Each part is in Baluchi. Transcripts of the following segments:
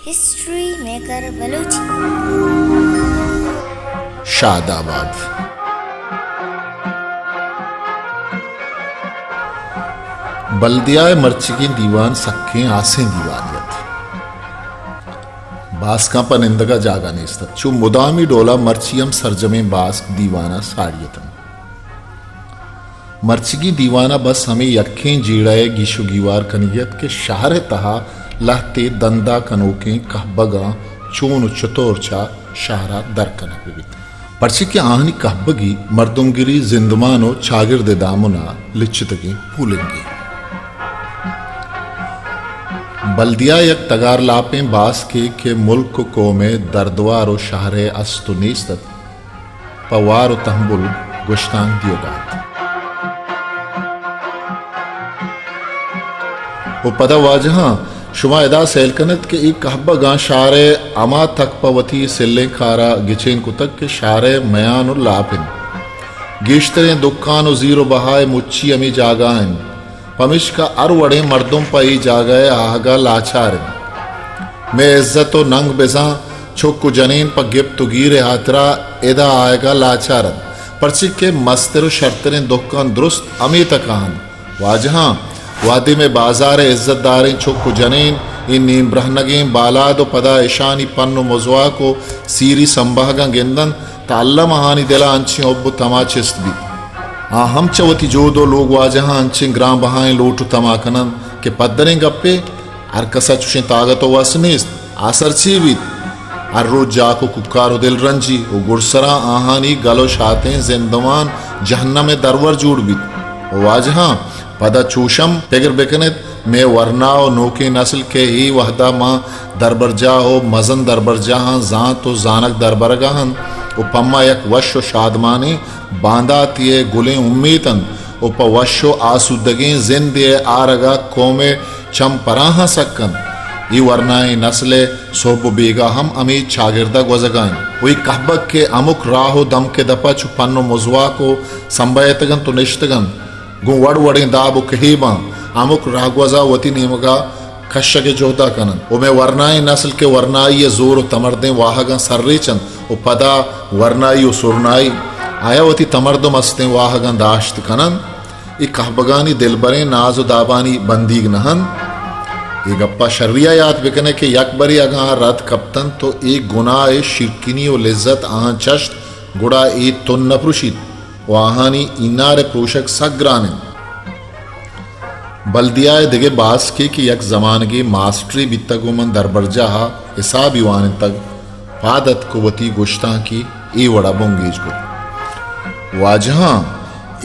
History maker Balochi. شاد آباد۔ بلدیائے مرچیگیں دیوان سکیں آسیں دیوانے ات۔ باسکاں پہ نندگا جاگہ نیست ات۔ چو مدامی ڈولا مرچی ہم سرجمیں باسک دیوانا ساڑی اتنت۔ مرچیگیں دیوان ء بس ہمے یکیں جیڑہ ء گیش و گیوار کنگی ات کہ شہر ء تہا لہتے دندا کنوکیں کہبگاں چون و چتور چہ شہر ء در کنگ بہ بیت، پرچے کہ آہانی کہبگی مردمگری زندمان و چاگرد ء دامن ء لچتگیں پولنگے۔ بلدیہ یک تگار لاپیں باسکے کہ ملک و قوم ء دردوار و شہر ء است و نیست ات، پہ وار و تہمبل گوشتانک دیگ ء ات۔ و پدا واجہاں، شما ادا سیل کن ات کہ اے کہبگاں شہر ء ہما تک پہ وتی سلیں کار ء گچین کتگ کہ شہر ء میان و لاپ انت۔ گیشتریں دکان و زیر و بہا ء مچی ہمے جاگہ ء انت۔ پمیشکا ہر وڑیں مردم پہ اے جاگہ ء آہگ ء لاچار انت۔ مئے عزت و ننگ بزاں چک و جنین پہ گپت و گیر ء ہاترا ادا آیگ ء لاچار انت، پرچے کہ مستر و شرتریں دکان درست ہمے تک ء انت۔ واجہاں، وہدے مئے بازار ء عزت داریں چک و جنین اے نیم برہنگیں بالاد و پدا اشانی پن و مزواک و سیری سمبہگاں گندنت، تاں الم آہانی دل ء انچیں حب و تما چست بیت۔ آ ہم چہ وتی جہد و لوگ واجہاں انچیں گران بہائیں لوٹ و تما کن انت کہ پدریں گپے، ہر کس ء چشیں تاگت و وس نیست۔ آسر چے بیت؟ ہر روچ جاک و کوکار و دلرنجی و گڈسراں آہانی گل و شاتیں زندمان جہنم ء درور جوڑ بیت۔ و واجہاں، پدا چوشم پگر بکن ات، مئے ورنا و نوکیں نسل کہ اے وہدا ماں دربرجاہ و مزن دربرجاہاں زانت و زانگ دربرگا انت و پما یک وش و شادمانیں بانداتے ء گلیں امیت انت و پہ وش و آسودگیں زندے ء آرگا قوم ء چم پراہاں سک انت۔ اے ورنائیں نسل ء سہب و بیگاہ ہم ہمے چاگردا گوزگا انت و اے کہبگ کہ ہمک راہ و دمک ء دپا چو پن و مزواک و سمبہتگ انت و نشتگ انت، گوں وڑ وڑیں داب و کہیباں ہمک راہگوزا وتی نیمگا کشگ ء جہدا کن انت و مئے ورنائیں نسل کہ ورنائی ء زور و تمردیں واہگاں سرریچ انت و پدا ورنائی و سرنائی آیا وتی تمرد و مستیں واہگاں داشت کن انت، اے کہبگانی دلبریں ناز و دابانی بندیگ نہ انت۔ اے گپا شریا یات بکن ئے کہ یک برے اگاں آ رد کپت انت تو اے گناہ ء شیرکنی و لذت آہاں چشت، گڑا اے تن نہ پروشیت و آہانی اینار ء پروشگ سک گران انت۔ بلدیہ ء دگہ باسکے کہ یک زمانگے ماسٹرے بیتگ و من دربرجاہ ء حسابی وانینتگ، پاد اتک و وتی گشتانکے اے وڑا بنگیج کت۔ واجہاں،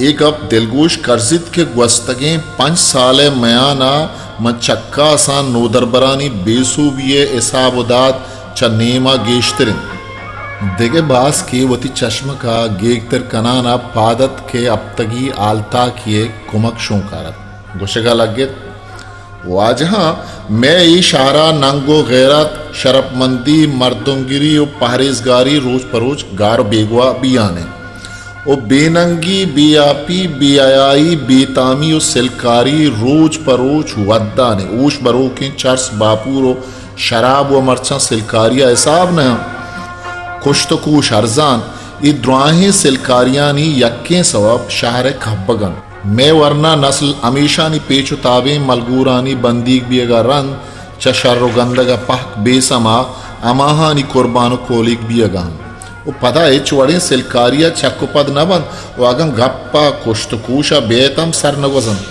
اے گپ دلگوش کرزیت کہ گوستگیں پنچ سال ء میان ء من چکاساں نودربرانی بے سوبی ء حساب و داد چہ نیم ء گیشتر انت۔ دگہ باسکے وتی چشمک ء گیگتر کنان ء پاد اتک کہ ہپتگی ہالتاکے ء کمک شونکار ات۔ گوشگ ء لگت، واجہاں، مئے اے شہر ء ننگ و غیرت، شرپمندی، مردمگری و پہریزگاری روچ پہ روچ گار و بیگواہ بیان انت و بے ننگی، بے آپی، بے حیائی، بے تامی و سلکاری روچ پہ روچ ودان انت۔ ہوش بروکیں چرس، باپور و شراب و مرچاں سلکاری ء حساب نہ انت۔ کشت و کوش ارزان، اے دراہیں سلکاریانی یکیں سوب شہر ء کہبگ انت۔ مئے ورنا نسل ہمیشانی پیچ و تابیں ملگورانی بندیگ بیگ ء رند چہ شر و گندگ ء پہک بے سما ہماہانی کربان و کولیگ بیگ ء انت و پدا ہچ وڑیں سلکاری ء چک و پد نہ بنت و اگاں گپ ء کشت و کوش ء بیت ہم سر نہ گوزنت۔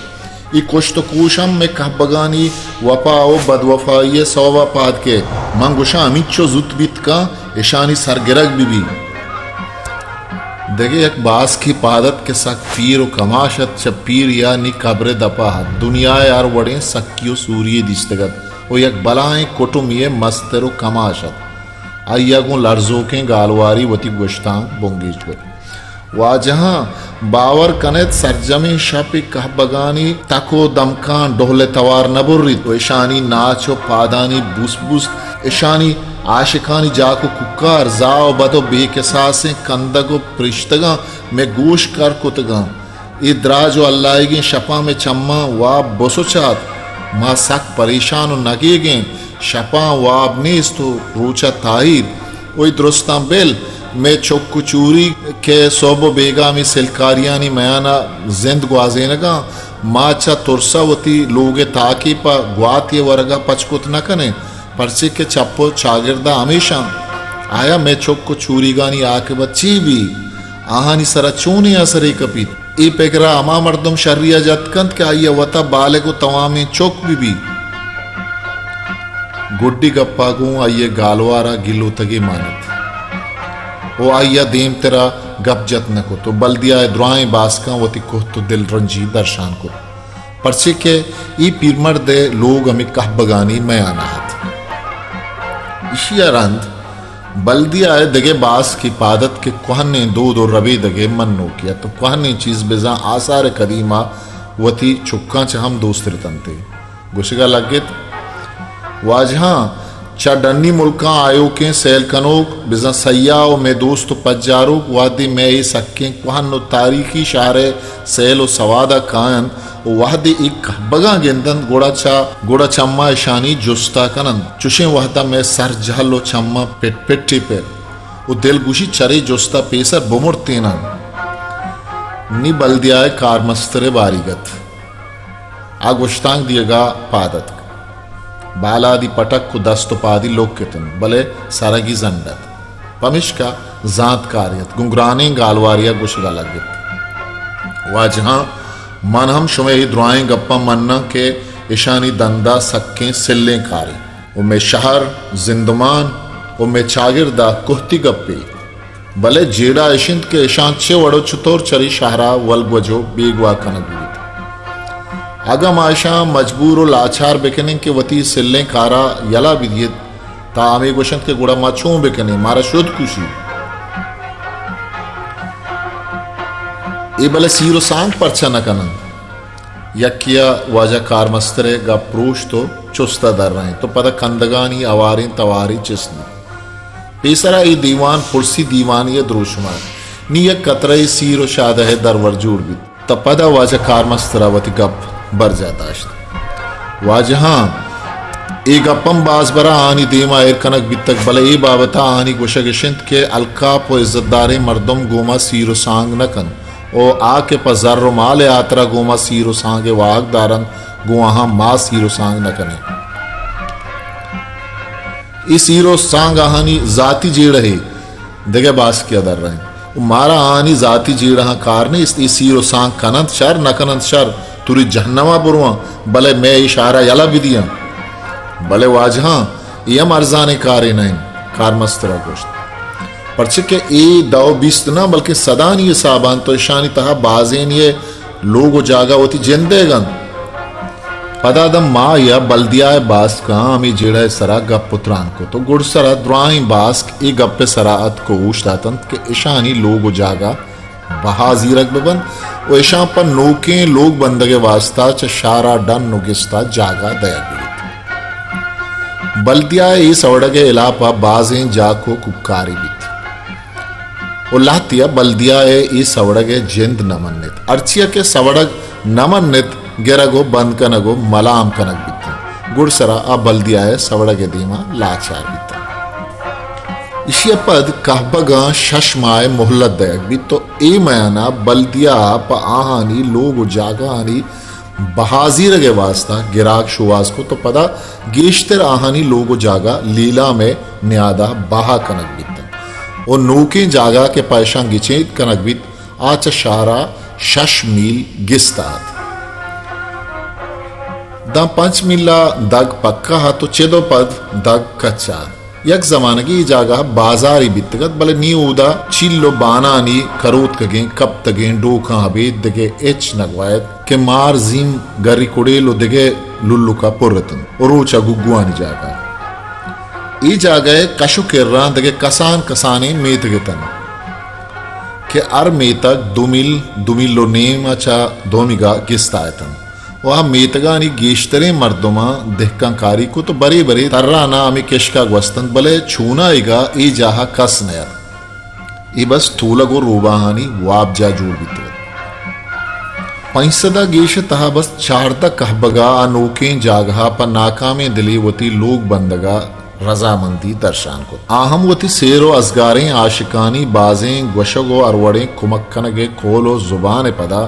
اے کشت و کوش ہم مئے کہبگانی وپا و بدوفائی ء سوب ء پاد کیت۔ من گوشاں ہمینچو زوت بیت کن اشانی سرگرگ بہ بیت۔ دگہ یک باسکے پاد ات کہ سک پیر و کماش ات، چہ پیری ء نی قبر ء دپا ات۔ دنیا ء ہر وڑیں سکی و سوری یے دیستگ ات و یک بلاہیں کٹمے ء مستر و کماش ات۔ آئی ء گوں لرزوکیں گالواری وتی گوشتانک بنگیج کت۔ واجہاں، باور کن ات، سرجمیں شپ اے کہبگانی تک و دمکاں ڈہل ء توار نہ بریت و اشانی ناچ و پادانی بوس بوست، اشانی عاشقانی جاک و کوکار، زاہ و بد و بے کساسیں کندگ و پرشتگاں مئے گوش کر کتگاں۔ اے دراج و ہلائیگیں شپاں مئے چماں واب بسچات۔ ما سک پریشان و نگیگ ایں شپاں واب نیست و روچ ء تاہیر۔ اوئی درستاں بل، مئے چک و چوری کہ سہب و بیگامی سلکاریانی میان ء زند گوازینگاں، ما چہ ترس ء وتی لوگ ء تاکے پہ گواتے ورگ ء پچ کت نہ کنیں، پرچے کہ چپ و چاگرد ء ہمیشاں۔ آیا مئے چک و چوریگانی عاقبت چی بی؟ آہانی سرا چونیں اثرے کپیت؟ اے پگر ء ہما مردم شری ء جت کنت کہ آئی ء وت ء بالغ و توامیں چک بہ بیت۔ گڈی گپ ء گوں آئی ء گالوار ء گلوتگے مان ات و آئی ء دیمتر ء گپ جت نہ کت و بلدیا ء درائیں باسکاں وتی کہت و دلرنجی درشان کت، پرچے کہ اے پیرمرد ء لوگ ہمے کہبگانی میان ء ات۔ ایشی ء رند بلدیا ء دگہ باسکے پاد ات کہ کوہنیں دود و ربیدگ ء منوکے ات و کوہنیں چیز بزاں آثار قدیم ء وتی چکاں چہ ہم دوستر اتنت۔ گوشگ ء لگت، واجہاں، چہ ڈنی ملکاں آیوکیں سیل کنوک، بزاں سیاہ و مئے دوست و پجاروک وہدے مئے اے سکیں کوہن و تاریخی شہر ء سیل و سواد ء کاینت و وہدے اے کہبگاں گندنت، گڑا چہ، گڑا چماں اشانی جست ء کننت۔ چشیں وہد ء مئے سر جہل و چماں پٹ پٹے پر و دل گوشی چرے جست ء پیسر بمرتیناں۔ نی بلدیائے کارمستر ء باریگ ات۔ آ گوشتانک دیگا پاد اتک۔ بالادی پٹک و دست و پادی لک اتنت، بلے سرگی زنڈ ات۔ پمشکا زانتکارے ات، گوں گرانیں گالواریا گوشگا لگت، واجہاں، من ہم شمئے اے درائیں گپاں مناں کہ اشانی دندا سکیں سلیں کارے و مئے شہر، زندمان و مئے چاگردا کہتی گپے۔ بلے جیڑہ اش انت کہ اشاں چہ وڑ و چتور چرے شہرا ولگوج و بیگواہ کنگ بوت۔ اگاں ما اشاں مجبور و لاچار بکنیں کہ وتی سلیں کارا یلہ بدیت، تا ہمے گوشنت کہ گڑا ما چون بکنیں، مارا شد کشی۔ اے بلے سیر و سانگ پرچا نہ کننت؟ یکے ء واجہ کارمستر ء گپ پروشت و چست ء درائینت و پدا کندگانی اواریں توارے چست بوت۔ پیسرا اے دیوان پرسی دیوانے ء دروشم ات۔ نی یک قطرہ ء سیر و شادہ ء درور جوڑ بیت۔ تہ پدا واجہ کارمسترا وتی گپ برجاہ داشت۔ واجہاں، اے گپ ہم باز برا آہانی دیما ایر کنگ بیتگ، بلے اے بابتا آہانی گوشگ اش انت کہ الکاپ و عزتداریں مردم گوما سیر و سانگ نہ کنت۔ و آ کہ پہ زر و مال ء ہاترا گوما سیر و سانگ ء واہگ دارنت، گوں آہاں ما سیر و سانگ نہ کنیں۔ اے سیر و سانگ آہانی ذاتی جیڑہے، دگہ باسکے ء درائینت۔ و مارا آہانی ذاتی جیڑہاں کار نیست، اے سیر و سانگ کننت شر، نہ کننت شر، توری جہنما برواں، بلے مئے اے شہرا یلہ بدیاں۔ بلے واجہاں، اے ہم ارزانیں کارے نہ انت، کارمسترا گوشت۔ پرچہ کہ اے دو بیست نہ بلکیں سدانی حساب انت و اشانی تہا بازینے ء لوگ و جاگہ وتی جند ئیگ انت۔ پدا داں ماہ یا بلدیائے باسکاں ہمے جیڑہ ء سرا گپ و تران کت و گڈسرا دراہیں باسک اے گپ ء سرا اتک و اوشتاتنت کہ اشانی لوگ و جاگہ بہا زیرگ بہ بنت و اشاں پہ نوکیں لوگ بندگ ء واستا چہ شارا ڈن و گستا جاگہ دئیگ بہ بیت۔ بلدیائے اے سوڑگ ء ہلاپ ء بازیں جاک و کوکارے بیت و لہتیا بلدیائے اے سوڑگ ء جند نہ منت، ہرچیا کہ سوڑگ نہ منت گرگ و بند کنگ و ملام کنگ بیت انت۔ گڈسرا آ بلدیائے سوڑگ ء دیما لاچار بیت انت۔ ایشی ء پد کہبگاں شش ماہ ء مہلت دئیگ بیت و اے میانا بلدیہ ء پہ آہانی لوگ و جاگہانی بہا زیرگ ء واستا گراک شوہاز کت و پدا گیشتر آہانی لوگ و جاگہ لیلام ء نیادا بہا کنگ بیت انت و نوکیں جاگہ کہ پہ اشاں گچینت کنگ بیت، آ چہ شہرا شش میل گستا ات۔ داں پنچ میلا دگ پکا ات و چد و پد دگ کچا ات۔ یک زمانگے اے جاگہ بازارے بیتگ ات، بلے نی اودا چیل و بانانی کروتکگیں کپتگیں ڈوکاں ابید دگہ ہچ نگوایت کہ مار، زیم، گری کڑیل و دگہ للکا پر اتنت و روچا گگوانی جاگہ ات۔ اے جاگہ ء کش و کراں دگہ کسان کسانیں میتگ اتنت کہ ہر میتگ دو میل، دو میل و نیم ء چہ دومیگا گستا اتنت و آ میتگانی گیشتریں مردماں دہکان کاری کت و برے برے تراناں ہمے کشکا گوستنت، بلے چونائیگا اے جاہا کس نیاتک۔ اے بس تولگ و روباہانی وابجاہ جوڑ بیتگ ات۔ پنچ سد ءَ گیش ءِ تہا بس چاردہ کہبگا آ نوکیں جاگہا پہ ناکامیں دلے وتی لوگ بندگا رضامندی درشان کت۔ آ ہم وتی سیر و ازگاریں عاشقانی بازیں گوشگ و ہر وڑیں کمک کنگ ءِ قول و زبان ءِ پدا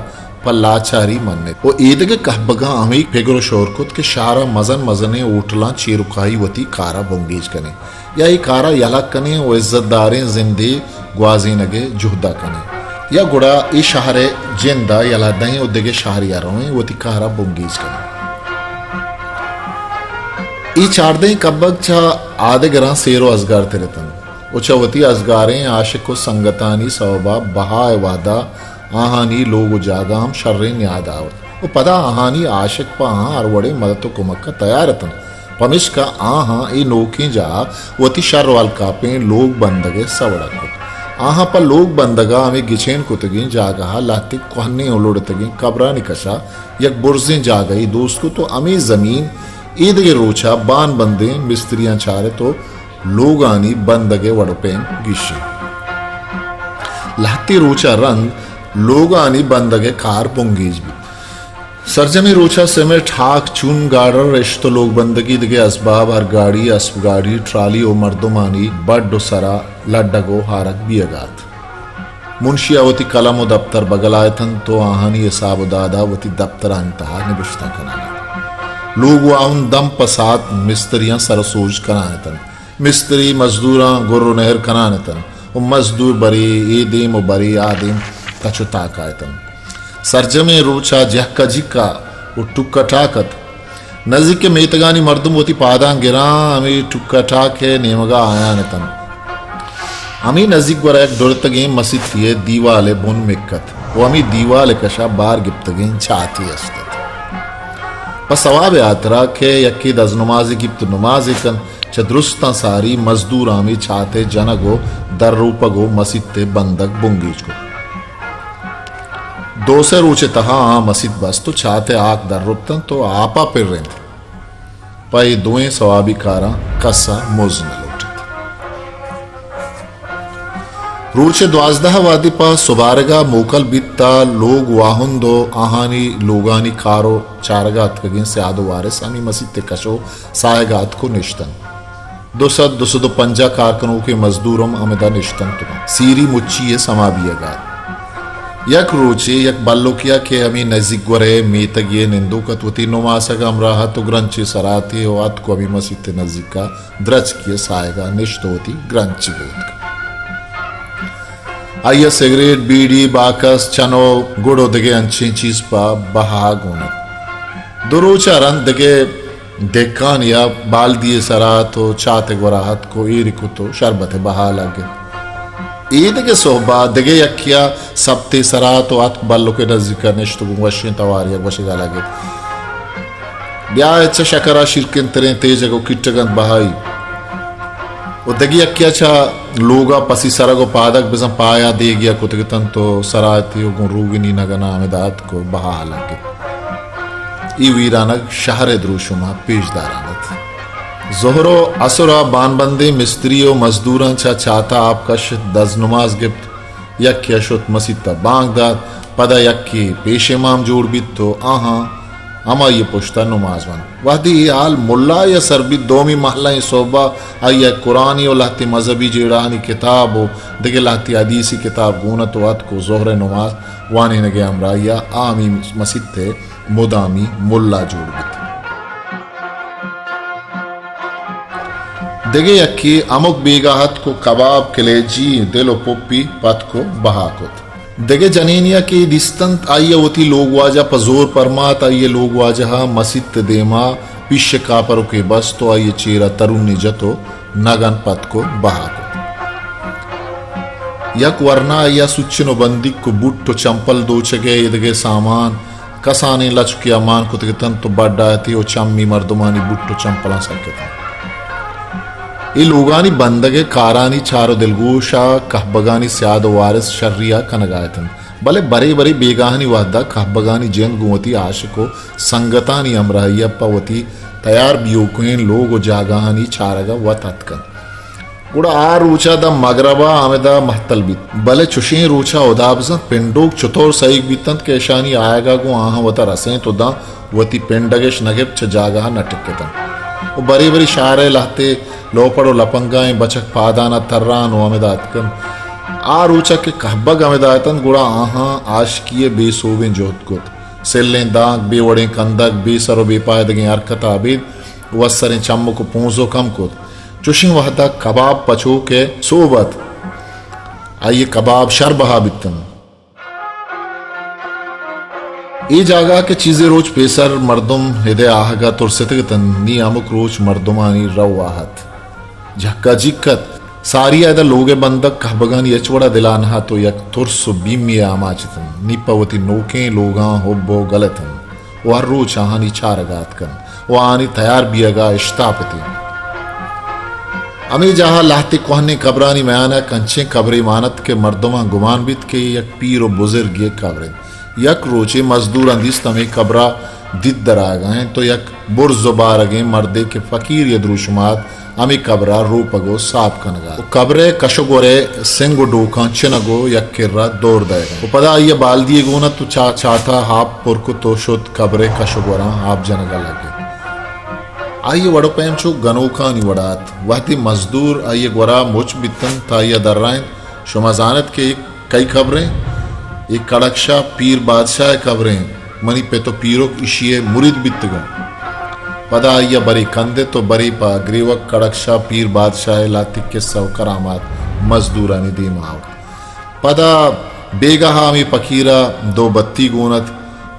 پہ لاچاری منت و ایدگہ کہبگاں ہمے پگر و شور کت کہ شہرا مزن مزنیں ہوٹلاں چیرکائی وتی کارا بنگیج کنیں۔ یا اے کارا یلہ کنیں و عزت داریں زندے گوازینگ ءِ جہدا کنیں، یا گڑا اے شہر ءِ جندا یلہ دئیں و دگہ شہریا رویں وتی کارا بنگیج کنیں۔ اے چاردہیں کبگ چہ آدگراں سیر و ازگار تر اتنت و چہ وتی ازگاریں عاشق و سنگتانی سوبا بہا ءِ وہدا آہانی لوگ و جاگہ ہم شریں نیاد آورت و پدا آہانی عاشق پہ آہاں ہر وڑیں مدد و کمکا تیار اتنت۔ پمیشکا آہاں اے نوکیں جاہ ءَ وتی شر و الکاپیں لوگ بندگ ءِ سوڑگ کت۔ آہاں پہ لوگ بندگ ءَ ہمے گچین کتگیں جاگہ ءَ لہتیں کوہنیں و لڑتگیں کبرانی کشا یک برزیں جاگہے دوست کت و ہمے زمین ایدگہ روچا بان بندیں مستریاں چارت و لوگانی بندگ ءِ وڑ و پیم گیشینت۔ لہتے روچا رند لوگانی بندگ ءِ کار بنگیج بیت۔ سرجمیں روچا سمٹ، ہاک، چون، گارڈر، رشت و لوگ بندگی دگہ اسباب، ہر گاڑی، اسپ گاڑی، ٹرالی و مردمانی بڈ و سرا لڈگ و ہارگ بیگا ات۔ منشیا وتی قلم و دپتر بگلا اتنت و آہانی حساب و دادا وتی دپترانی تہا نبشتہ کنان ات۔ لوگ واہند دم پہ ساعت مستریاں سر و سوج کنان اتنت۔ مستری مزدوراں گر و نہر کنان اتنت و مزدور برے اے دیم و برے آ دیم تچ و تاکا اتنت۔ سرجمیں روچا جہکا جیکا و ٹکا ٹاک ات۔ نزیک میتگانی مردم وتی پاداں گراں ہمے ٹکا ٹاک ءِ نیمگا آیان اتنت۔ ہمے نزیک گورا یک ڈرتگیں مسیتی ءِ دیوال ءِ بن مک ات و ہمے دیوال ءِ کشا بار گپتگیں چاتے است ات۔ پہ ثواب ءِ ہاترا کہ یکے دزنمازے گیپت و نمازے کنت، چہ درستاں ساری مزدوراں ہمے چات ءِ جنگ و در روپگ و مسیت ءِ بندگ بنگیج کت۔ دو سے روچ ءِ تہا آ مسیت بست و چات ءِ ہاک در رپتنت و آپا پرینت۔ پہ اے دوئیں ثوابی کاراں کس ءَ مز نہ لوٹیت۔ روچ ءِ دوازدہ ءَ وہدے پہ سبارگ ءَ موکل بیت تہ لوگ واہند و آہانی لوگانی کار و چارگ ءَ اتکگیں سیاد و وارث ہمے مسیت ءِ کش و ساہگ ءَ اتک و نشتنت۔ دو سد، دو سد و پنجاہ کارکنوکیں مزدور ہم ہمدا نشتنت و سیری مچی ءِ سما بیگ ءَ ات۔ یک روچے یک بلکے ءَ کہ ہمے نزیک گور ءِ میتگے ءِ نندوک ات، وتی نماسگ ءِ ہمراہ ات و گرنچے سرا اتے و اتک و ہمے مسیت ءِ نزیک ءَ درچکے ءِ ساہگ ءَ نشت و وتی گرنچی بوتک۔ آئی ءَ سگریٹ، بیڑی، باکس، چن و گڑ و دگہ انچیں چیز پہ بہا گون ات۔ دو روچ ءَ رند دگہ دہکانے ءَ بالدی ءِ سرا ات و چات ءِ گورا اتک و ایری کت و شربت ءِ بہا لگت۔ ایدگہ سہب ءَ دگہ یکے ءَ سپتے سرا ات و اتک بلک ءِ نزیک ءَ نشت و گوں وشیں توارے ءَ گوشگ ءَ لگت، بیا اچ شکر ءَ شیرکن تریں تیجگ و کٹگ انت بہائی۔ و دگہ یکے ءَ چہ لوگ ءَ پسی سرگ و پادگ بزاں پایا دیگے ءَ کتگ اتنت و سرا اتی و گوں روگنی نگن ءَ ہمدا اتک و بہا لگت۔ اے ویرانگ شہر ءِ دروشم ءَ پیش داران ات۔ ظہر و عصر ءَ بانبندیں مستری و مزدوراں چہ چات ءَ آپ کشت، دزنماز گپت، یکے ءَ شت مسیت ءَ بانگ دات، پدا یکے پیش امام جوڑ بیت و آہاں ہمائی ءِ پشت ءَ نماز ونت۔ وہدے اے حال ملا ءَ سر بیت، دومی مہلہ ئیں سہب ءَ آئی ءَ قرآنی و لہتے مذہبی جیڑہانی کتاب و دگہ لہتے حدیثی کتاب گون ات و اتک و ظہر ءِ نماز وانینگ ءِ ہمراہی ءَ آ ہمے مسیت ءِ مدامی ملا جوڑ بیت۔ دگہ یکے ہمک بیگاہ اتک و کباب، کلیجی، دل و پپی پتک و بہا کت۔ دگہ جنینے ءَ کہ اے دیستنت، آئی ءَ وتی لوگواجہ پہ زور پرمات، آئی ءِ لوگواجہ ءَ مسیت ءِ دیما پیش ءِ کاپرکے بست و آئی ءِ چیر ءَ ترونی جت و نگن پتک و بہا کت۔ یک ورنا آئی ءَ سوچن و بندیک و بوٹ و چمپل دوچگ ءِ ایدگہ سامان کسانیں لچکے ءَ مان کتگ اتنت و بڈ ءَ اتی و چمی مردمانی بوٹ و چمپلاں سک اتنت۔ اے لوگانی بندگ ءِ کارانی چار و دلگوش ءَ کہبگانی سیاد و وارث شری ءَ کنگ ءَ اتنت، بلے برے برے بیگاہانی وہد ءَ کہبگانی جند گوں وتی عاشق و سنگتانی ہمراہی ءَ پہ وتی تیار بیوکیں لوگ و جاگہانی چارگ ءَ وت اتک انت۔ گڑا آ روچ ءَ داں مگرب ءَ ہمدا مہتل بیت۔ بلے چشیں روچ ءَ ہدا بزانت پنڈوک چتور سہیگ بیت انت کہ اشانی آیگ ءَ گوں آہاں وتا رسینت و داں وتی پنڈگ اش نہ گپت، چہ جاگہ ءَ نہ ٹکت انت و برے برے شہر ءِ لہتے لوپڑ و لپنگائیں بچک پادان ءَ تران و ہمدا اتک انت۔ آ روچ ءَ کہ کہبگ ہمدا اتنت، گڑا آہاں آشکی ءِ بے سوبیں جہد کت۔ سلیں دانک، بے وڑیں کندگ، بے سر و بے پائدگیں حرکت ءَ ابید وسریں چمک و پونزک ہم کت۔ چشیں وہد ءَ کباب پچوک ءِ سوب ات۔ آئی ءِ کباب شر بہا بیت انت۔ اے جاگہ کہ چیزے روچ پیسر مردم اد ءِ آہگ ءَ ترستگ اتنت، نی ہمک روچ مردمانی رو آہت۔ جھکا جیک ات۔ ساری ءَ ادا لوگ ءِ بندگ کہبگانی ہچ وڑا دل ءَ نہ ات و یک ترس و بیمی ءِ آماچ اتنت۔ نی پہ وتی نوکیں لوگاں حب و گل اتنت و ہر روچ آہانی چارگ ءَ اتک انت و آہانی تیار بیئگ ءَ اشتاپ اتنت۔ ہمے جاہ ءَ لہتے کوہنیں قبرانی میان ءَ یک انچیں قبرے مان ات کہ مردماں گمان بیت کہ اے یک پیر و بزرگے ءِ قبر انت۔ یک روچے مزدوراں دیست ہمے قبر ءَ دید درآیگ ءَ انت و یک برز و بارگیں مردے کہ فقیرے ءِ دروشم ءَ ات، ہمے قبر ءَ روپگ و ساپ کنگ ءَ ات و قبر ءِ کش و گور ءِ سنگ و ڈوکاں چنگ و یک کرا دور دئیگ ءَ انت و پدا آئی ءَ بالدی یے گون ات و چا-، چات ءَ آپ پر کت و شت قبر ءِ کش و گوراں آپ جنگ ءَ لگ ات۔ آئی ءِ وڑ و پیم چو گنوکانی وڑ ءَ ات۔ وہدے مزدور آئی ءِ گور ءَ مچ بیت انت، آئی ءَ درائینت، شما زان ات کہ اے کئی قبر انت؟ اے کڑک شاہ پیر بادشاہ ءِ قبر انت۔ منی پت و پیرک ایشی ءِ مرید بیتگ انت۔ پدا آئی ءَ برے کندت و برے پہ گریوگ کڑک شاہ پیر بادشاہ ءِ لہتے قصہ و کرامات مزدورانی دیم ءَ آورت۔ پدا بیگاہ ءَ ہمے پکیر ءَ دو بتی گون ات،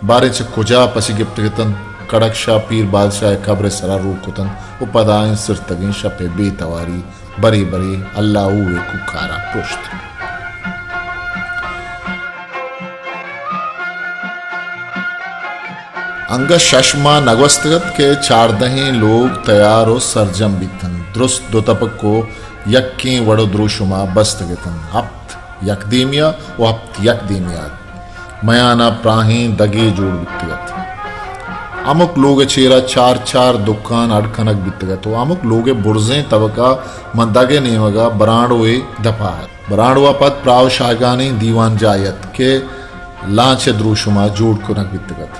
باریں چہ کجا پچ گپتگ اتنت، کڑک شاہ پیر بادشاہ ءِ قبر ءِ سرا روک کتنت و پدا آئیں سرتگیں شپ ءِ بے تواری برے برے اللہ ہو ءِ کوکار ءَ پرشت۔ انگت شش ماہ نہ گوستگ ات کہ چاردہیں لوگ تیار و سرجم بیتنت۔ درست دو تپک و یکیں وڑ و دروشم ءَ بستگ اتنت۔ ہپت یک دیمی ءَ و ہپت یک دیمی ءَ ات۔ میان ءَ پراہیں دگے جوڑ بیتگ ات۔ ہمک لوگ ءِ چیر ءَ چار چار دکان اڈ کنگ بیتگ ات و ہمک لوگ ءِ برزیں تبک ءَ ماں دگ ءِ نیمگ ءَ برانڈوے دپ ءَ ات۔ برانڈو ءَ پد پراہ و شاہگانیں دیوان جاہے ات کہ لانچ ءِ دروشم ءَ جوڑ کنگ بیتگ ات۔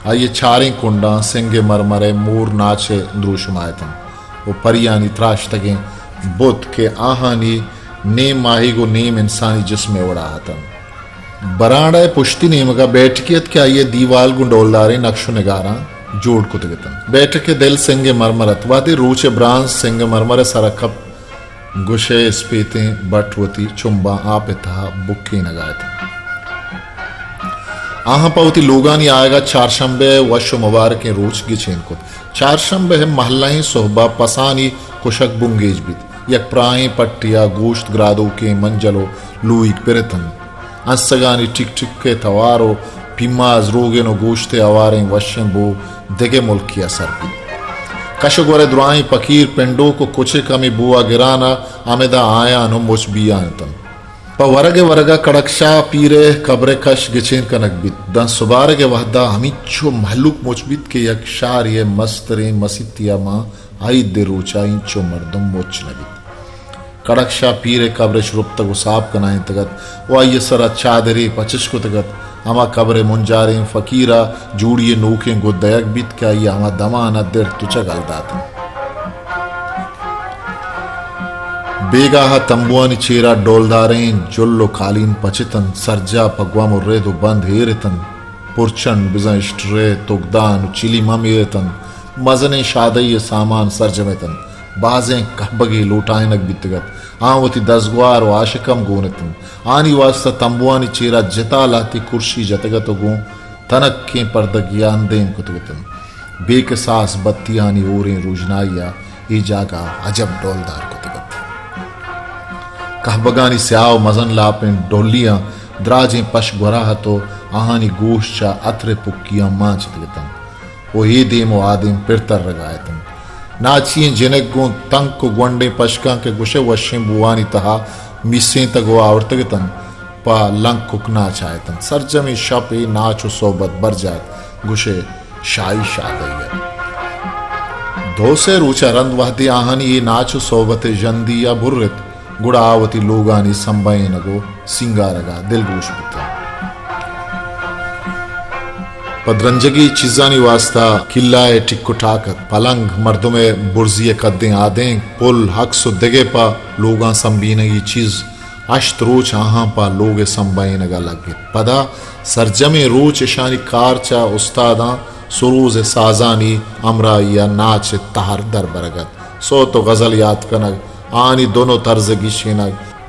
آئی ءِ چاریں کنڈاں سنگ مرمر ءِ مور ناچ ءِ دروشم ءَ اتنت و پریانی تراشتگیں بت کہ آہانی نیم ماہیگ و نیم انسانی جسم ءِ وڑا اتنت۔ برانڈہ ءِ پشتی نیمگ ءَ بیٹھکے ات کہ آئی ءِ دیوال گوں ڈولداریں نقش و نگاراں جوڑ کتگ اتنت۔ بیٹھک ءِ دل سنگ مرمر ات۔ وہدے روچ ءِ برانز سنگ مرمر ءِ سر ءَ کپت، گوشئے اسپیتیں بٹ وتی چمباں آپ ءِ تہا بکینگ ءَ اتنت۔ آہاں پہ وتی لوگانی آیگ ءَ چارشنبہ ءِ وش و مبارکیں روچ گچین کت۔ چارشنبہ ءِ مہلہیں سہب ءَ پسانی کشگ بنگیج بیت۔ یک پراہیں پٹے ءَ گوشت گرادوکیں منجل و لوئیگ پر اتنت۔ انسگانی ٹک ٹک ءِ توار و پیماز، روگن و گوشت ءِ ہواریں وشیں بو دگہ ملکے ءَ سر بیت۔ کش و گور ءِ دراہیں پکیر پنڈوک و کچک ہمے بو ءَ گران ءَ ہمدا آیان و مچ بیان اتنت۔ پہ ورگ ءِ ورگ ءَ کڑک شاہ پیر ءِ قبر ءِ کش گچین کنگ بیت۔ داں سبارگ ءِ وہد ءَ ہمینچو مہلوک مچ بیت کہ یک شہرے ءِ مستریں مسیتے ءَ ماں عید ءِ روچ ءَ اینچو مردم مچ نہ بیت۔ کڑک شاہ پیر ءِ قبر اش رپتگ و ساپ کنائینتگ ات و آئی ءِ سرا چادرے پچش کتگ ات۔ ہما قبر ءِ منجاریں فقیر ءَ جوڑی ءِ نوکیں گد دئیگ بیت کہ آئی ءَ ہما دمان ءَ درت و چگل داتنت۔ بیگاہ ءَ تمبوانی چیر ءَ ڈولداریں جل و کالین پچ اتنت، سرجاہ پہ گوم و رد و بند ایر اتنت۔ پرچنڈ بزاں اشٹرے، تگدان و چلیم ہم ایر اتنت۔ مزنیں شادہی ءِ سامان سرجم اتنت۔ بازیں کہبگے لوٹائینگ بیتگ ات۔ آہاں وتی دزگوہار و آشک ہم گون اتنت۔ آہانی واستا تمبوانی چیر ءَ جتا لہتے کرشی جتگ ات و گوں تنکیں پردگے ءَ اندیم کتگ اتنت۔ بے کساس بتیانی ہوریں روژنائی ءَ اے جاگہ ءَ عجب ڈولدار کتگ ات۔ کہبگانی سیاہ و مزن لاپیں ڈولیاں دراجیں پش گورا ات و آہانی گوش چہ عطر ءِ پکیاں مانچتگ اتنت و اے دیم و آ دیم پر ترگ ءَ اتنت۔ ناچی ئیں جنک گوں تنک و گونڈیں پشکاں کہ گوشئے وشیں بوانی تہا میسینتگ و آورتگ اتنت، پہ لنکک ناچ ءَ اتنت۔ سرجمیں شپ اے ناچ و سہبت برجاہ ات۔ گوشئے شاہی شادہی ات۔ دو سے روچ ءَ رند وہدے آہانی اے ناچ ءُ صحبت ءِ ژندی ءَ برت، گڑا آ وتی لوگانی سمبہینگ ءُ سینگارگ ءَ دلگوش بوتاں۔ پہ درنجگی چیزانی واستا کلہ ءِ ٹک ءُ ٹاک ات، پلنگ، مردم ءِ برزی ءِ کدیں آدینک، پل، عکس ءُ دگہ پہ لوگاں سمبینگی چیز۔ ہشت روچ آہاں پہ لوگ ءِ سمبہینگ ءَ لگت۔ پدا سرجمیں روچ اشانی کار چہ استاداں سروز ءِ سازانی ہمراہی ءَ ناچ ءِ تہر دربرگ ات۔ سوت ءُ غزل یات کنگ، آہانی دن ءُ طرز ءِ گیشینگ،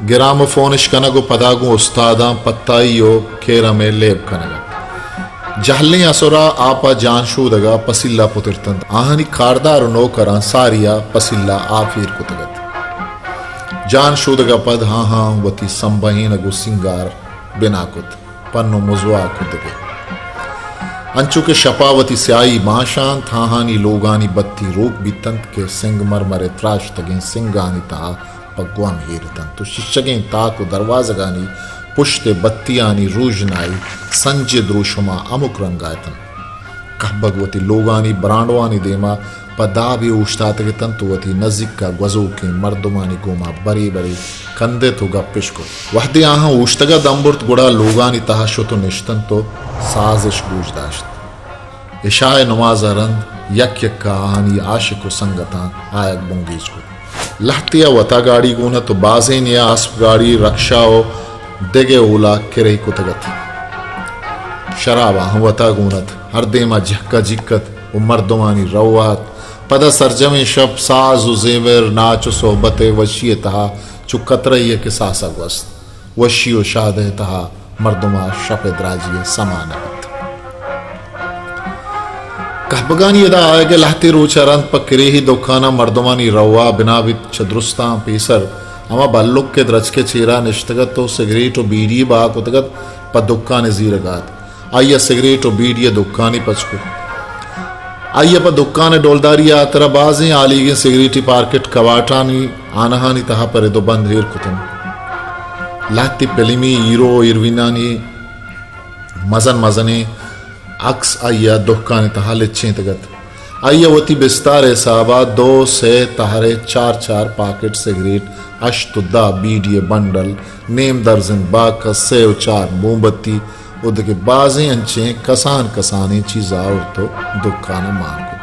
گراموفون اش کنگ ءُ پدا گوں استاداں پتائی ءُ کیرم ءِ لیب کنگ ات۔ جہلیں اسر ءَ آپ ءَ جان شودگ ءَ پسیلہ پترتنت۔ آہانی کاردار ءُ نوکراں ساری ءَ پسیلہ آپ ایر کتگ ات۔ جان شودگ ءَ پد آہاں وتی سمبہینگ ءُ سینگار بنا کت، پن ءُ مزواک ءُ دگہ۔ انچو کہ شپ ءَ وتی سیاہی مانشانت، آہانی لوگانی بتی روک بیتنت کہ سنگ مرمر ءِ تراشتگیں سنگانی تہا پہ گوم ہیرتنت ءُ شیشگیں تاک ءُ دروازگانی پشت ءِ بتیانی روژنائی سنج ءِ دروشم ءَ ہمک رنگ ءَ اتنت۔ کہبگ وتی لوگانی برانڈوانی دیما پہ دابے اوشتاتگ اتنت ءُ وتی نزیک ءَ گوزوکیں مردمانی گوما برے برے کندت ءُ گپ اش کت۔ وہدے آہاں اوشتگ ءَ دم برت، گڑا لوگانی تہا شت ءُ نشتنت ءُ ساز اش گوش داشت۔ عشاء ءِ نماز ءَ رند یک یک ءَ آہانی عاشق ءُ سنگتاں آیگ بنگیج کت۔ لہتے ءَ وتا گاڑی گون ات ءُ بازینے ءَ اسپ گاڑی، رکشہ ءُ دگہ اولاک کرے کتگ ات۔ شراب آہاں وتا گون ات۔ ہر دیم ءَ جہک ءَ جیک ات ءُ مردمانی روا ات۔ پدا سرجمیں شپ ساز ءُ زیمر، ناچ ءُ صحبت ءِ وشی ءِ تہا چو کترہ یے کہ ساس ءَ گوست۔ وشی ءُ شاد ءِ تہا مردم ءَ شپ ءِ دراجی ءِ سما نہ بیت۔ کہبگانی ادا آیگ ءِ لہتے روچ ءَ رند پہ کریہی دکاناں مردمانی روا بنا بیت۔ چہ درستاں پیسر ہما بلک کہ درچک ءِ چیرا نشتگ ات ءُ سگریٹ ءُ بیڑی بہا کتگ ات، پہ دکان ءِ زیرگ ءَ ات۔ آئی ءَ سگریٹ ءُ بیڑی ءِ دکانے پچ کت۔ آئی ءَ پہ دکان ءِ ڈولداری ءِ ہاترا بازیں ہالیگیں سگریٹی پارکٹ کباٹانی آنہانی تہا پہ رد ءُ بند ایر کتنت۔ لہتے پلمی ہیرو ءُ ہیروئنانی مزن مزنیں عکس آئی ءَ دکان ءِ تہا لچینتگ ات۔ آئی ءَ وتی بستار ءِ حساب ءَ دو سے تہر ءِ چار چار پاکٹ سگریٹ، ہشت ءُ دہ بیڑی ءِ بنڈل، نیم درزن باکس، سے ءُ چار موم بتی ءُ دگہ بازیں انچیں کسان کسانیں چیز آورت ءُ دکان ءَ مان کت۔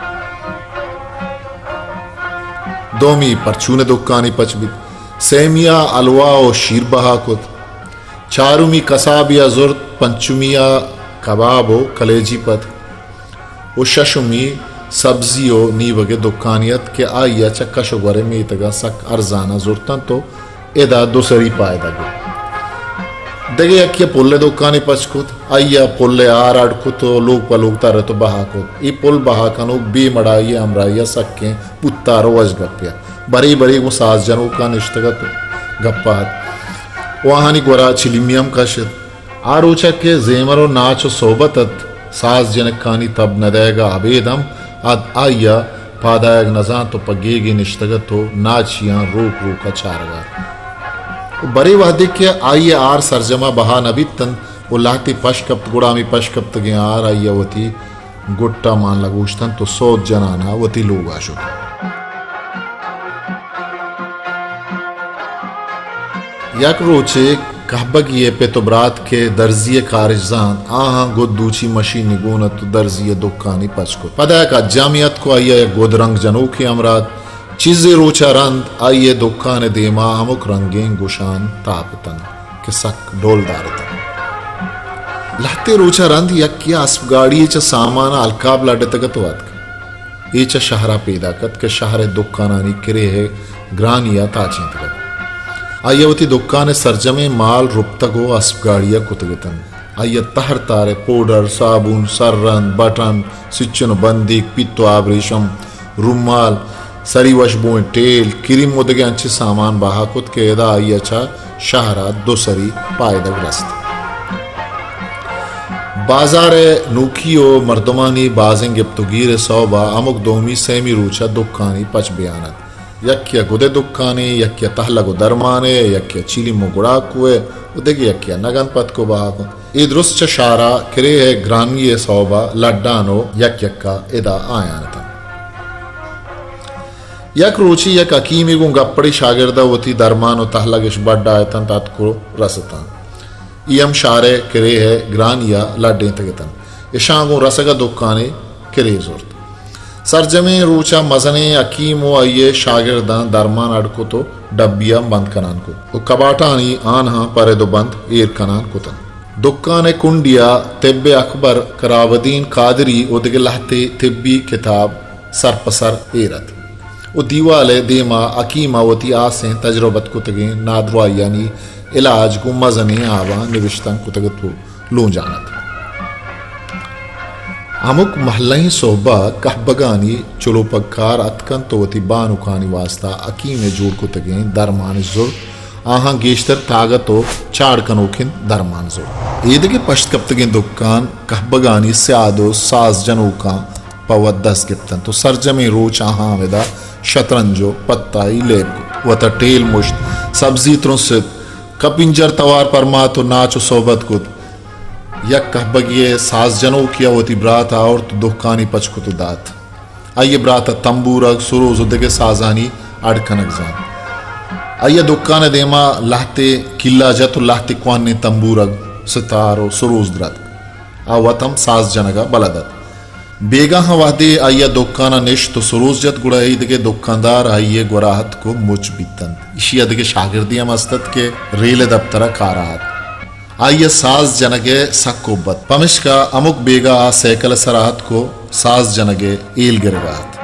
دومی پرچون ءِ دکانے پچ بیت۔ سیمی ءَ حلوا ءُ شیر بہا کت۔ چارمی کسابے ءَ زرت، پنچمی ءَ کباب ءُ کلیجی پت ءُ ششمی سبزی ءُ نیبگ ءِ دکانے ات کہ آئی ءَ چہ کش ءُ گور ءِ میتگاں سک ارزان ءَ زرتنت ءُ ادا دو سری پائدگ بیت۔ دگہ یکے ءَ پل ءِ دکانے پچ کت، آئی ءَ پل ءِ ہار اڈ کت ءُ لوگ پہ لوگ ترت ءُ بہا کت۔ اے پل بہا کنوک بے مڑائی ءِ ہمراہی ءَ سکیں پوتار ءُ وش گپے ات۔ برے برے گوں ساز جنوکاں نشتگ ات ءُ گپ ءَ ات ءُ آہانی گورا چلیمی ہم کش ات۔ آ روچ ءَ کہ زیمر ءُ ناچ ءُ صحبت ات، ساز جنکانی تب نہ دئیگ ءَ ابید ہم اد آئی ءَ پادآیگ نہ زانت ءُ پہ گیگے نشتگ ات ءُ ناچیاں روک روک ءَ چارگ ءَ ات۔ ءُ برے وہدے کہ آئی ءِ ہار سرجم ءَ بہا نہ بیت انت ءُ لہتے پش کپت، گڑا ہمے پش کپتگیں ہار آئی ءَ وتی گٹ ءَ مان لگوشت انت ءُ سوت جنان ءَ وتی لوگ ءَ شت۔ یک روچے کہبگی ءِ پت ءُ برات کہ درزی ءِ کارش زانت، آہاں گد دوچی مشینے گون ات ءُ درزی ءِ دکانے پچ کت۔ پدا یک اجامے اتک ءُ آئی ءَ یک گد رنگ جنوکے ہمراہ ات۔ چیزے روچ ءَ رند آئی ءِ دکان ءِ دیما ہمک رنگیں گشان تاپ اتنت کہ سک ڈولدار اتنت۔ لہتے روچ ءَ رند یکے ءَ اسپ گاڑی ءِ چہ سامان ءَ الکاپ لڈتگ ات ءُ اتک۔ اے چہ شہر ءَ پیداک ات کہ شہر ءِ دکانانی کریہ ءِ گرانی ءَ تاچینتگ ات۔ آئی ءَ وتی دکان ءِ سرجمیں مال رپتگ ءُ اسپ گاڑی ءَ کتگ اتنت۔ آئی ءَ تہر تار ءِ پوڈر، صابون، سررند، بٹن، سچن ءُ بندیک، پت ءُ آبریشم، رومال، سری وشبوئیں ٹیل، کریم ءُ دگہ انچیں سامان بہا کت کہ ادا آئی ءَ چہ شہر ءَ دو سری پائدگ رست۔ بازار ءِ نوکی ءُ مردمانی بازیں گپت ءُ گیر ءِ سوب ءَ ہمک دومی سیمی روچ ءَ دکانے پچ بیان ات۔ یکے ءَ گد ءِ دکانے، یکے ءَ تہلگ ءُ درمانے، یکے ءَ چیلم ءُ گڑاکو ءِ ءُ دگہ یکے ءَ نگن پتک ءُ بہا کت۔ اے درست چہ شہر ءَ کریہ ءِ گرانی ءِ سوب ءَ لڈان ءُ یک یکا ادا آیان اتنت۔ یک روچے یک حکیمے گوں گپڑے شاگرد ءَ وتی درمان ءُ تہلگ اش بڈ ءَ اتنت، اتک ءُ رستاں۔ اے ہم شہر ءِ کرے ءِ گرانی ءَ لڈینتگ اتنت۔ اشاں گوں رسگ ءَ دکانے کرے زرت۔ سرجمیں روچ ءَ مزنیں حکیم ءُ آئی ءِ شاگرداں درمان اڈ کت ءُ ڈبی ءَ بند کنان کت ءُ کباٹانی آنہاں پرد ءُ بند ایر کنان کتنت۔ دکان ءِ کنڈی ءَ طب اکبر، کرابدین قادری ءُ دگہ لہتے طبی کتاب سر پہ سر ایر ات ءُ دیوال ءِ دیم ءَ حکیم ءَ وتی ہاسیں تجربت کتگیں نادراہیانی علاج گوں مزنیں آباں نبشتہ کتگ ات ءُ لونجان ات۔ ہمک مہلہیں سہب ءَ کہبگانی چلوپگ کار اتکنت ءُ وتی بانکانی واستا حکیم ءِ جوڑ کتگیں درمان اش زرت، آہاں گیشتر تاگت ءُ چاڑ کنوکیں درمان زرت۔ ایدگہ پشت کپتگیں دکان کہبگانی سیاد ءُ ساز جنوکاں پہ وت دست گپتنت ءُ سرجمیں روچ آہاں ہمدا شطرنج ءُ پتائی لیب کت۔ وتا ٹیل مشت، سبزی ترنست، کپنجر توار پرمات ءُ ناچ ءُ صحبت کت۔ یک کہبگی ءِ ساز جنوکی ءَ وتی برات ءَ آورت ءُ دکانی پچ کت ءُ دات۔ آئی ءِ برات ءَ تمبورگ، سروز ءُ دگہ سازانی اڈ کنگ زانت۔ آئی ءَ دکان ءِ دیما لہتے کلا جت ءُ لہتے کوہنیں تمبورگ، ستار ءُ سروز دراتک۔ آ وت ہم ساز جنگ ءَ بلد ات۔ بیگاہاں وہدے آئی ءَ دکان ءَ نشت ءُ سروز جت، گڑا ایدگہ دکاندار آئی ءِ گورا اتک ءُ مچ بیتنت۔ ایشی ءَ دگہ شاگردے ہم است ات کہ ریل ءِ دپتر ءَ کار ءَ ات۔ آئی ءَ ساز جنگ ءِ سک حب ات، پمشکا ہمک بیگاہ ءَ سیکل ءِ سرا اتک ءُ ساز جنگ ءِ ہیل گرگ ءَ ات۔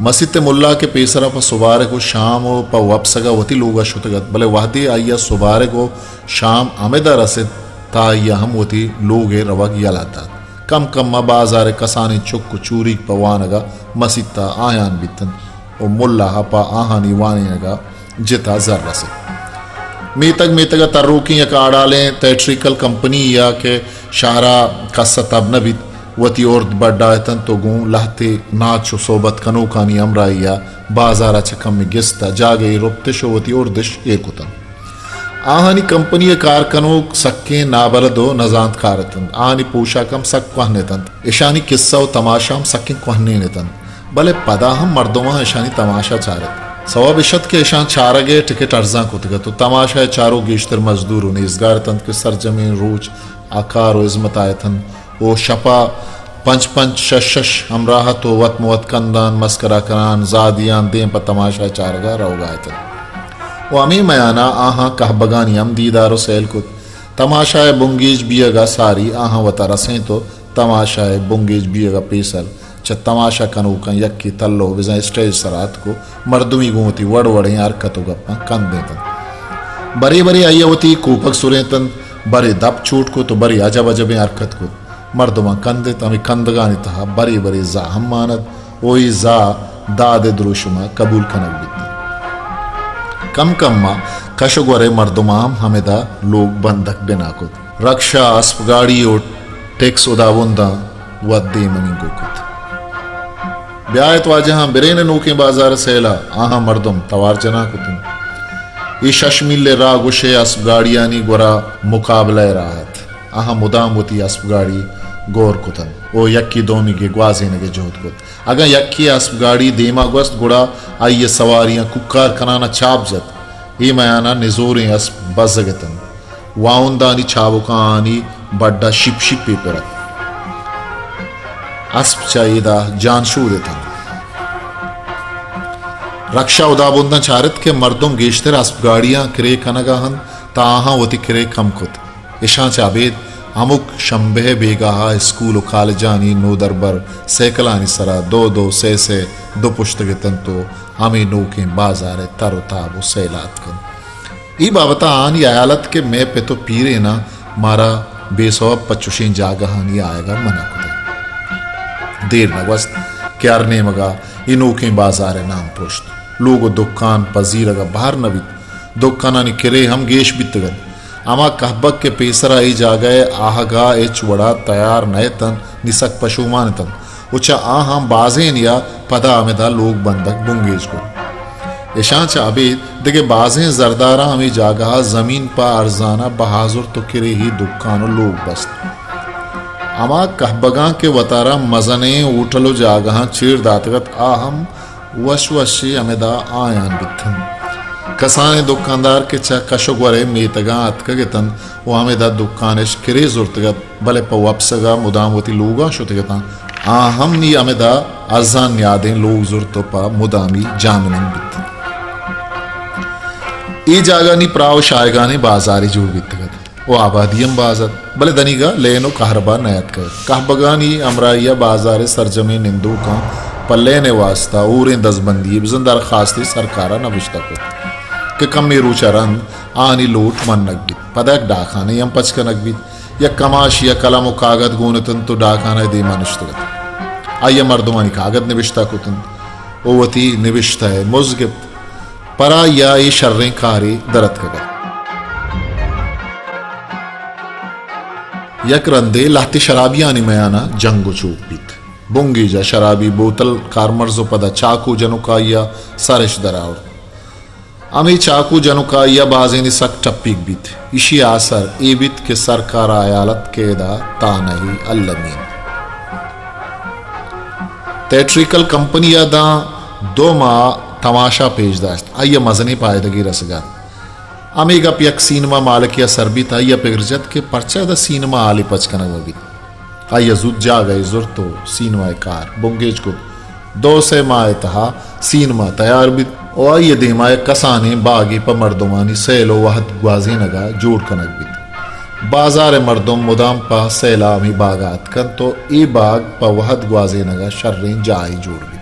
مسیت ءِ ملا کہ پیسرا پہ سبارگ ءُ شام ءُ پہ وپسگ ءَ وتی لوگ ءَ شتگ ات، بلے وہدے آئی ءَ سبارگ ءُ شام ہمدا رست، تاں آئی ءَ ہم وتی لوگ ءِ روگ یلہ دات۔ کم کم ءَ بازار ءِ کسانیں چک ءُ چوریگ پہ وانگ ءَ مسیت ءَ آیان بیتنت ءُ ملا ءَ پہ آہانی وانینگ ءَ جتا زر رست۔ میتگ میتگ ءَ تروکیں یک آڑالیں تھیٹریکل کمپنی ءَ کہ شہر ءَ کس ءَ تب نہ بیت، وتی ارد بڈا اتنت ءُ گوں لہتے ناچ ءُ صحبت کنوکانی ہمراہی ءَ بازار ءَ چہ کمے گست ءَ جاگہے رپتش ءُ وتی اردش ایر کتنت۔ آہانی کمپنی ءِ کار کنوک سکیں نابلد ءُ نزانتکار اتنت۔ آہانی پوشاک ہم سک کوہن اتنت۔ اشانی کسہ ءُ تماشا ہم سکیں کوہنین اتنت۔ بلے پدا ہم مردماں اشانی تماشا چارت۔ سوب اش ات کہ اشاں چارگ ءِ ٹکٹ ارزان کتگ ات ءُ تماشا ءِ چاروک گیشتر مزدور ءُ نیزگار اتنت کہ سرجمیں روچ آ کار ءُ ہزمت ءَ اتنت ءُ شپ ءَ پنچ پنچ شش شش ہمراہ ات ءُ وت مہ وت کندان، مسکرا کنان، زادیان دیم پہ تماشا ءِ چارگ ءَ روگ ءَ اتنت ءُ ہمے میان ءَ آہاں کہبگانی ہم دیدار ءُ سیل کت۔ تماشا ءِ بنگیج بیگ ءَ ساری آہاں وتا رسینت ءُ تماشا ءِ بنگیج بیگ ءَ پیسر چہ تماشا کنوکاں یکے تلو بزاں اسٹیج سرا اتک ءُ مردمی گوں وتی وڑ وڑیں حرکت ءُ گپاں کندینتنت۔ برے برے آئی ءَ وتی کوپگ سرینتنت، برے دپ چوٹ کت ءُ برے عجب عجبیں حرکت کت۔ مردماں کندت، ہمے کندگانی تہا برے برے زا ہم مان ات ءُ اے زا داد ءِ دروشم ءَ قبول کنگ بیت۔ کم کم ءَ کش ءُ گور ءِ مردماں ہم ہمدا لوگ بندگ بنا کت۔ رکشہ، اسپ گاڑی ءُ ٹیکس ہدابنداں وت دیم ءَ نینگو کت۔ بیا ات واجہاں، برین نوکیں بازار ءِ سیل ءَ۔ آہاں مردم توار جنان کت انت۔ اے شش میل ءِ راہ گوشے اسپ گاڑیانی گورا مقابلہ ءِ راہ ات۔ آہاں مدام وتی اسپ گاڑی گور کت انت ءُ یکے دومیگ ءِ گوازینگ ءِ جہد کت۔ اگاں یکے اسپ گاڑی دیما گوست، گڑا آئی ءِ سواریاں کوکار کنان ءَ چاپ جت۔ اے میان ءَ نزوریں اسپ بزگ اتنت۔ واہندانی چابکاں آہانی بڈ ءَ شپ شپے پر ات۔ اسپ چہ ایدا جان شود اتنت۔ رکشہ ہدابنداں چارت کہ مردم گیشتر اسپ گاڑیاں کرے کنگ ءَ انت، تاں آہاں وتی کرے کم کت۔ اشاں چہ ابید ہمک شمبے ءِ بیگاہ ءَ اسکول ءُ کالجانی نودربر سیکلانی سرا دو دو سے سے دو پشتگ اتنت ءُ ہمے نوکیں بازار ءِ تر ءُ تاب ءُ سیل ءَ اتک انت۔ اے بابت ءَ آہانی ہیال ات کہ مئے پت ءُ پیریناں مارا بے سوب پہ چشیں جاگہانی آیگ ءَ منع کتگ۔ دیر نہ گوست کہ ہر نیمگ ءَ اے نوکیں بازار ءِ نام پرشت۔ لوگ ءُ دکان پہ زیرگ ءَ بہر نہ بیت۔ دکانانی کرے ہم گیش بیتگ انت۔ ہما کہبگ کہ پیسرا اے جاگہ ءِ آہگ ءَ ہچ وڑا تیار نہ اتنت، نی سک پشومان اتنت ءُ چہ آہاں بازینیا پدا ہمدا لوگ بندگ بنگیج کت۔ اشاں چہ ابید دگہ بازیں زرداراں ہمے جاگہ ءَ زمین پہ ارزان ءَ بہا زرت ءُ کریہی دکان ءُ لوگ بست۔ ہما کہبگاں کہ وتارا مزنیں ہوٹل و جاگہاں چیر داتگ ات، آ ہم وش وشی ہمدا آیان بیتنت۔ کسانیں دکاندار کہ چہ کش و گورئے میتگاں اتکگ اتنت و ہمدا دکان اش کرے زرتگ ات، بلے پہ وپسگا مدام وتی لوگاں شتگ اتنت، آ ہم نی ہمدا ارزان نیادیں لوگ زرت و پہ مدامی جاہ منند بیتنت۔ اے جاگہ نی پراہ و شاہگانیں بازارے جوڑ بیتگ ات۔ و آبادی ہم باز ات، بلے دنیگا لین و کہربا نیاتکگ۔ کہبگانی ہمراہیا بازارئے سرجمیں نندوکاں پہ لین ء واستا ہوریں دزبندی ء بزاں درخواستے سرکارا نبشتہ کت کہ کمے روچا رند آہانی لوٹ منگ بیت۔ پدا یک ڈاکخانہ ہم پچ کنگ بیت۔ یک کماشیا قلم و کاگد گون اتنت و ڈاکخانہ ء دیما نشتگ ات۔ آئیا مردمانی کاگد نبشتہ کتنت و وتی نبشتہ ء مزد گپت۔ پرا یا اے شریں کارے در اتکگ ات۔ یک رندے لہتے شرابیانی میانا جنگ و چوک بیت۔ بنگیجا شرابی بوتل کارمرز و پدا چاکو جنوکائیا سرش در آورت۔ ہمے چاکو جنوکائیا بازینے سک ٹپیگ بیت۔ ایشی آسر اے بیت کہ سرکارا ایالت قیدا تانہی المی انت۔ تھیٹریکل کمپنیا داں دو ماہ تماشا پیش داشت، آئیا مزنیں پائدگے رسگ ات۔ ہمے گپ یک سینما مالکیا سر بیت، آئیا پگر جت کہ پرچا ادا سینما ہالے پچ کنگ مہ بیت۔ آئیا زوت جاگہے زرت و سینمائے کار بنگیج کت۔ دو سئے ماہ ء تہا سینما تیار بیت و آئی ء دیما یک کسانیں باگے پہ مردمانی سیل و وہد گوازینگ ء جوڑ کنگ بیت۔ بازار ء مردم مدام پہ سیل ء ہمے باگ ء اتکنت و اے باگ پہ وہد گوازینگ ء شریں جاہے جوڑ بیت۔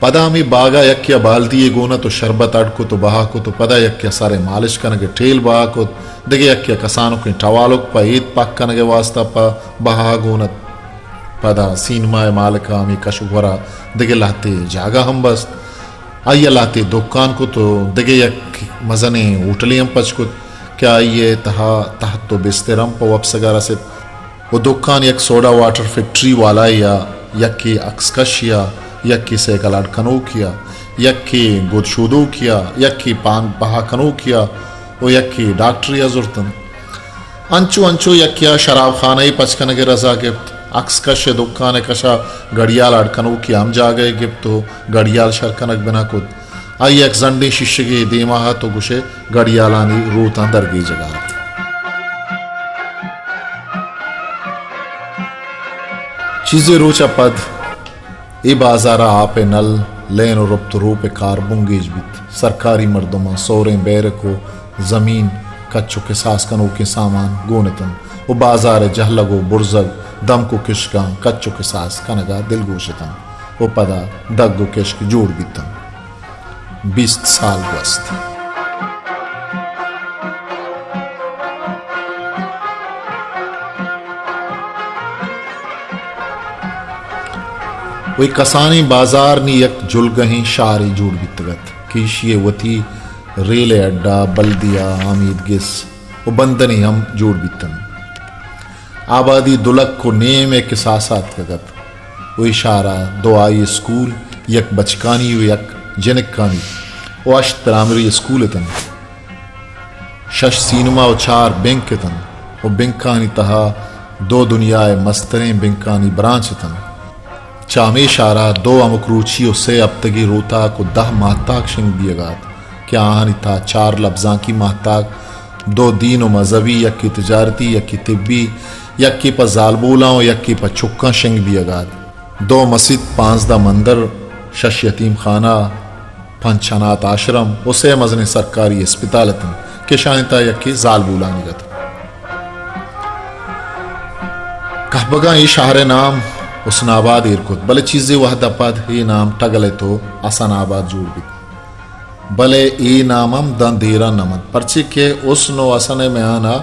پدا ہمے باگ ء یکے ء بالدی یے گون ات و شربت اڈ کت و بہا کت و پدا یکے ء سر ء مالش کنگ ء ٹیل بہا کت، دگہ یکے ء کسانکیں ٹوالک پہ اید پاک کنگ ء واستا پہ بہا گون ات۔ پدا سینما ء مالک ء ہمے کش و گور ء دگہ لہتے جاگہ ہم بست۔ آئی ء لہتے دکان کت و دگہ یک مزنیں ہوٹلے ہم پچ کت کہ آئی ء تہا تہت و بستر ہم پہ وپسگ ء رست و دکان یک سوڈا واٹر فیکٹری والائے ء، یکے عکس کشے ء، یکے سیکل اڈ کنوکے ء، یکے گد شودوکے ء، یکے پان بہا کنوکے ء و یکے ڈاکٹرے ء زرتنت۔ انچو انچو یکے ء شراب خانہ ء پچ کنگ ء رضا گپت۔ عکس کش ء دکان ء کش ء گڑیال اڈ کنوکے ہم جاگہ ء گپت و گڑیال شر کنگ بنا کت۔ آئی ء یک زنڈیں شیشگے دیما ات و گوشئے گڑیالانی روتاں درگیجگ ء ات۔ چیزے روچ ء پد اے بازار ء آپ ء نل، لین و رپت و روپ ء کار بنگیج بیت۔ سرکاری مردماں سوریں بیرک و زمین، کچ و کساس کنوکیں سامان گون اتنت و بازار ء جہلگ و برزگ، دمک و کشکاں کچ و کساس کنگ ء دلگوش اتنت و پدا دگ و کشک جوڑ بیتنت۔ بیست سال گوست۔ و اے کسانیں بازار نی یک جلگہیں شہرے جوڑ بیتگ ات کہ ایشی ء وتی ریل ء اڈہ، بلدیہ، آمید گس و بندنے ہم جوڑ بیتنت۔ آبادی دو لکھ و نیم ء کساس ء اتکگ ات و اے شہر ء دو ہائی اسکول، یک بچکانی و یک جنکانی و ہشت پرائمری اسکول اتنت۔ شش سینما و چار بینک اتنت و بینکانی تہا دو دنیا ء مستریں بینکانی برانچ اتنت۔ چہ ہمے شہر ء دو ہمک روچی و سے ہپتگی روتاک و دہ ماہتاک شنگ بیگ ء ات کہ آہانی تہا چار لبزانکی ماہتاک، دو دین و مذہبی، یکے تجارتی، یکے طبی، یکے پہ زالبولاں و یکے پہ چکاں شنگ بیگ ء ات۔ دو مسیت، پانزدہ مندر، شش یتیم خانہ، پنچ انات آشرم و سے مزنیں سرکاری اسپتال اتنت کہ اشانی تہا یکے زالبولانی ات۔ کہبگاں اے شہر ء نام حسن آباد ایر کت، بلے چیزے وہد ء پد اے نام ٹگلت و حسن آباد جوڑ بیت۔ بلے اے نام ہم داں دیران نہ منت، پرچے کہ حسن و حسن ء میان ء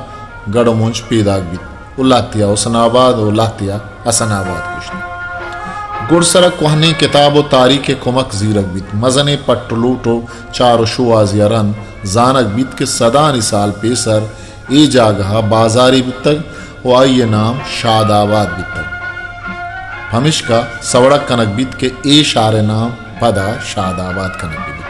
گڑ و منچ پیداک بیت و لہتیا حسن آباد و لہتیا حسن آباد گوشت۔ گڈسرا کوہنیں کتاب و تاریخ ء کمک زیرگ بیت۔ مزنیں پٹ و لوٹ و چار و شوہازی ء رند زانگ بیت کہ سدانی سال پیسر اے جاگہ ء بازارے بوتگ و آئی ء نام شاد آباد بیتگ۔ پمیشکا سوڑگ کنگ بیت کہ اے شہر ء نام پدا شاد آباد کنگ بہ بیت۔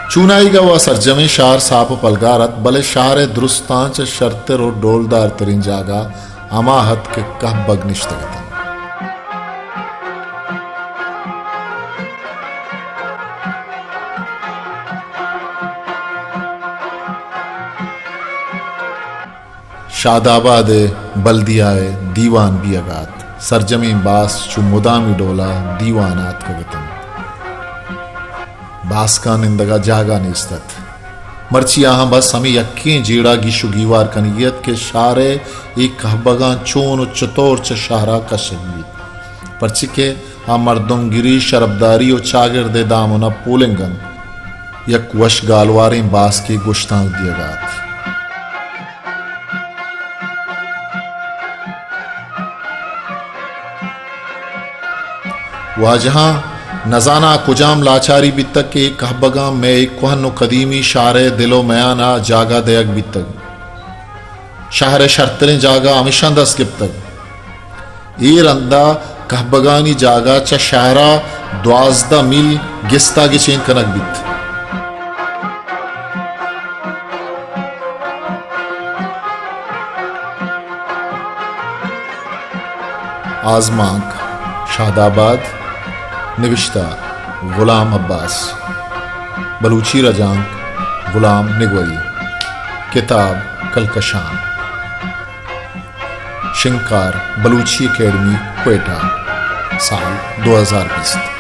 چونائیگ ءَ وا سرجمیں شہر ساپ ءُ پلگار ات، بلے شہر ءِ درستاں چہ شرتر ءُ ڈولدار تریں جاگہ ہما ات کہ کہبگ نشتگ اتنت۔ شاد آباد ءِ بلدیہ ءِ دیوان بیئگ ءَ ات۔ سرجمیں باسک چو مدامی ڈول ءَ دیوان ءَ آتکگ اتنت۔ باسکاں نندگ ءَ جاگہ نیست ات۔ مرچی آہاں بس ہمے یکیں جیڑہ گیش ءُ گیوار کنگی ات کہ شہر ءِ اے کہبگاں چون ءُ چتور چہ شہر ءَ کشگ بیت۔ پرچے کہ آ مردمگری، شرپداری ءُ چاگرد ءِ دامن ءَ پولنگ انت۔ یک وش گالواریں باسکے گوشتانک دیگ ءَ ات۔ واجہاں، نزاناں کجام لاچاری بیتگ کہ اے کہبگاں مئے اے کوہن ءُ قدیمی شہر ءِ دل ءُ میان ءَ جاگہ دئیگ بیتگ۔ شہر ءِ شرتریں جاگہ ہمیشاں دست گپتگ۔ اے رندا کہبگانی جاگہ چہ شہر ءَ دوازدہ میل گستا گچین کنگ بیت۔ آزمانک، شاد آباد، نبشتہ، غلام عباس، بلوچی رجانک، غلام نگوئی، کتاب، کلکشان۔ شنگکار، بلوچی اکیڈمی، کوئٹہ، سال دو ہزار بیست۔